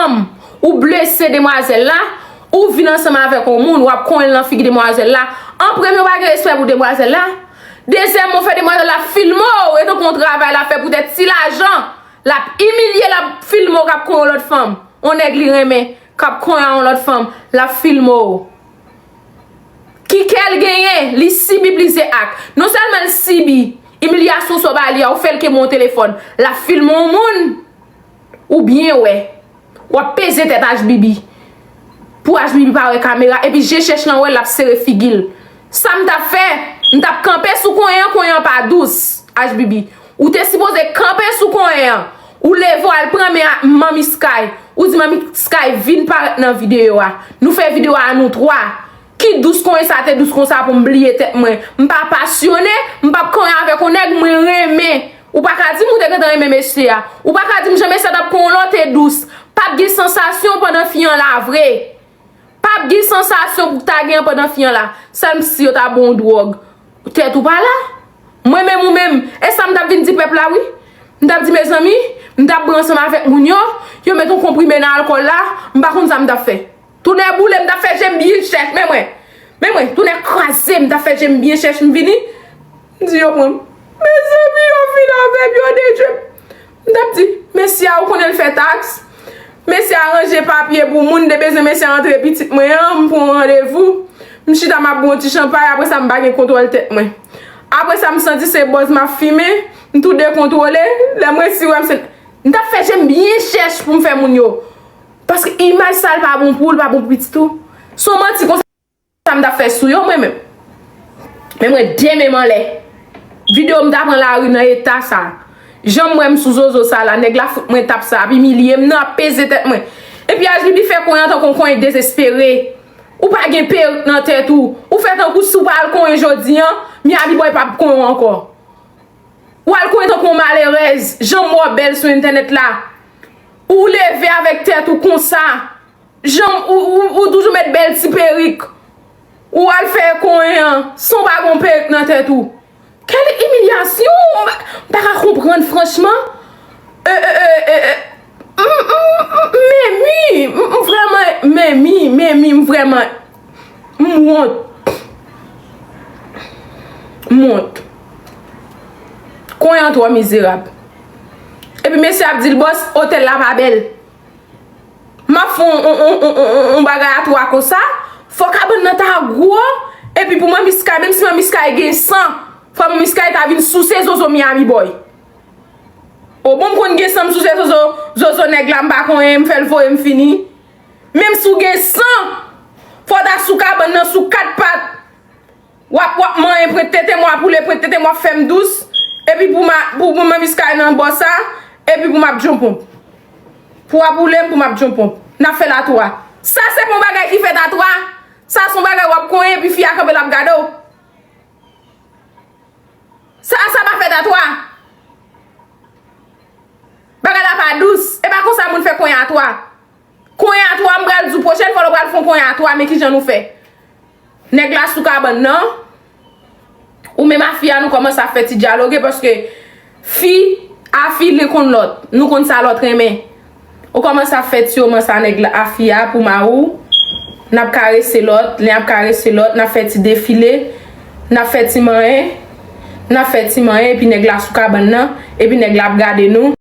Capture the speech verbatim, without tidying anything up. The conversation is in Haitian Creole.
fanm, ou blese demwazèl la, ou vin ansanm avèk yon moun, w ap konyen l nan figi demwazèl la. An premye, w pa gen respè pou demwazèl la. Dezyèmman, w fè demwazèl la filme w, e tankou yon travay l ap fè poutèt ti lajan. L ap imilye, l ap filme w k ap konyen yon lòt fanm. Yon nèg li renmen, k ap konyen yon lòt fanm, l ap filme w. Ki kè l genyen, li sibi plizyè ak. Non sèlman l sibi imilyasyon sa w ba li a, ou fè l kenbe yon telefòn, l ap filme yon moun, ou byen wè. W ap peze tèt H B B. Pou H B B pa wè kamera, epi je chèch lan wè l, l ap sere figi l. Sa m t ap fè, m t ap kanpe sou konyen an, konyen an pa dous, H B B. Ou te sipoze kanpe sou konyen an. Ou leve w al pran men a Manmi Sky. Ou di Manmi Sky vin parèt nan videyo a. Nou fè videyo a nou twa. Ki dous konyen sa te dous konsa pou m bliye tèt mwen. M pa pasyone, m p ap konyen avèk yon nèg mwen renmen. Ou pa ka di m ou te gentan renmen mesye a. Ou pa ka di m jan mesye a t ap konyen w lan te dous. P ap gen sansasyon pandan fi an la vre. P ap gen sansasyon pou ta gen pandan fi an la. Sèl si yo ta ba w dwòg. Tèt ou pa la. Mwen menm ou menm. E sa m t ap vin di pèp la wi. M t ap di mezanmi, m t ap bwè ansanm avèk moun yo. Yo met yon konprime nan alkòl la. M pa konn sa m t ap fè. Tounen boule, m t ap fè je m byen chèch. Men mwen. Men mwen. Tounen kraze, m t ap fè je m byen chèch. M vini. M di yo pran m. Mezanmi, yo vin avè m, yo detwi m. M t ap di, mesye a, ou konnen l fè taks? Mesye a ranje papye pou moun, m te bezwen mesye a antre pitit mwen an, m pran yon randevou. M chita, m ap bwè yon ti chanpay, apre sa, m pa gen kontwòl tèt mwen. Apre sa, m santi se bòz m ap fimen, m tou dekontwole. Lè m resi wè m se, m t ap fè je m byen chèch pou m fè moun yo. Paske imaj sa l pa bon pou ou, l pa bon pou pitit ou. Se yon manti konsa. Sa m t ap fè sou yo, mwen menm. Men mwen de men m anlè. Videyo m ta pran lari nan eta sa. Jan m wè m sou zozo sa la, nèg la fout mwen tap sa, ap imilye m nan, ap peze tèt mwen. Epi H B B fè konyen an tankou yon konyen dezespere. Ou pa gen perik nan tèt ou. Ou fè tankou si w pa al konyen jodi an, Miami Boy p ap konyen w ankò. Ou al konyen tankou yon malerèz. Jan m wè w bèl sou entènèt la. Ou leve avèk tèt ou konsa. Jan ou, ou, ou toujou met bèl ti perik. Ou al fè konyen an san w pa gon perik nan tèt ou. Kèl imilyasyon! M pa ka konprann franchman. E, e, e, e, e, m, m, m, men mi, m, m vrèman, men mi, men mi, m vrèman, m wont. M wont. Konyen an twò mizerab. Epi mesye ap di l bòs, otèl la pa bèl. M ap fè on, on, on bagay a twa konsa, fò kabann nan ta gwo, epi pou Manmi Sky, menm si Manmi Sky gen san, fò Manmi Sky ta vin souse zozo Miami Boy. O bon, m konn gen san, m souse zozo, zozo nèg la, m pa konyen, m fè l voye m fini. Menm si w gen san, fò w ta sou kabann nan sou kat pat. W ap, w ap manyen pwent tete m, w ap woule pwent tete m, w ap fè m dous. Epi pou ma, pou, pou Manmi Sky nan bò sa, epi pou m ap djonpon. Pou w ap woule m, pou m ap djonpon. N ap fè l a twa. Sa se pa yon bagay ki fèt a twa. Sa se yon bagay w ap konyen, epi fi a kanpe l ap gade w. Sa, sa pa fèt a twa. Bagay la pa dous. E pa konsa moun fè konyen a twa. Konyen a twa, m pral di w pwochèn fwa lè w pral fè yon konyen a twa, men kijan nou fè. Nèg la sou kabann nan, ou menm a fi a, nou kòmanse ap fè ti dyaloge, paske fi a fi, li konn lòt, nou konn sa lòt renmen. Ou kòmanse ap fè ti romans a nèg la, a fi a pou mari w, n ap karese lòt, lè n ap karese lòt, n ap fè ti defile, n ap fè ti manyen, n ap fè ti manyen, epi nèg la sou kabann nan, epi nèg la ap gade nou.